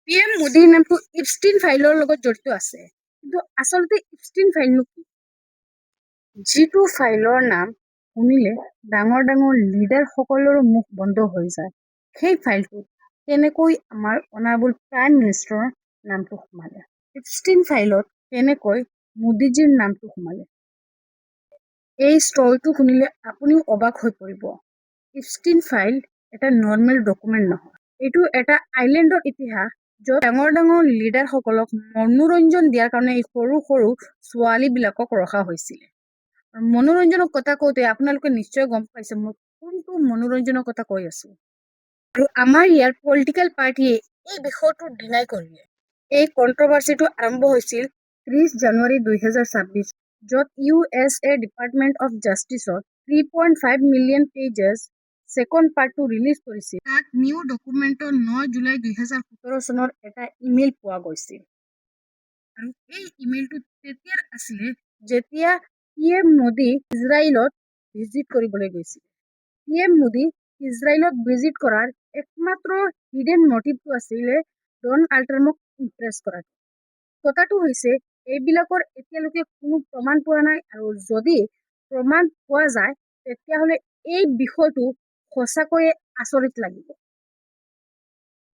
P M মোদীৰ নামটো ইপষ্টিন ফাইলৰ লগত জড়িত আছে। কিন্তু আচলতে ইপষ্টিন ফাইলনো কি? যিটো ফাইলৰ নাম শুনিলে ডাঙৰ ডাঙৰ লিডাৰসকলৰো মুখ বন্ধ হৈ যায়, সেই ফাইলটোত কেনেকৈ আমাৰ অনাৰেবল প্ৰাইম মিনিষ্টাৰৰ নামটো সোমালে? ইপষ্টিন ফাইলত কেনেকৈ মোদীজীৰ নামটো সোমালে? এই ষ্টৰিটো শুনিলে আপুনিও অবাক হৈ পৰিব। ইপষ্টিন ফাইল এটা নৰ্মেল ডকুমেণ্ট নহয়। এইটো এটা আইলেণ্ডৰ ইতিহাস, য'ত ডাঙৰ ডাঙৰ লিডাৰসকলক মনোৰঞ্জন দিয়াৰ কাৰণে এই সৰু সৰু ছোৱালীবিলাকক ৰখা হৈছিলে। আৰু মনোৰঞ্জনৰ কথা কওঁতে আপোনালোকে নিশ্চয় গম পাইছে মই কোনটো মনোৰঞ্জনৰ কথা কৈ আছো। আৰু আমাৰ ইয়াৰ পলিটিকেল পাৰ্টীয়ে এই বিষয়টো ডিনাই কৰিলে। এই কণ্ট্ৰভাৰ্চিটো আৰম্ভ হৈছিল 30 জানুৱাৰী 2026, য'ত ইউ.এছ.এ. ডিপাৰ্টমেণ্ট অফ জাষ্টিছত 3.5 million pages second পাৰ্টটো ৰিলিজ কৰিছিল। তাত নিউ ডকুমেণ্টৰ 9 জুলাই 2017 চনৰ এটা ইমেইল পোৱা গৈছিল। আৰু এই ইমেইলটো তেতিয়াৰ আছিলে, যেতিয়া পি এম মোদী ইজৰাইলত ভিজিট কৰিবলৈ গৈছিল। পি এম মোদী ইজৰাইলত ভিজিট কৰাৰ একমাত্ৰ হিডেন মটিভটো আছিলে ডনাল্ড ট্ৰাম্পক ইমপ্ৰেছ কৰাটো। কথাটো হৈছে, এইবিলাকৰ এতিয়ালৈকে কোনো প্ৰমাণ পোৱা নাই আৰু যদি প্ৰমাণ পোৱা যায়, তেতিয়াহ'লে এই বিষয়টো সঁচাকৈয়ে আচৰিত লাগিব।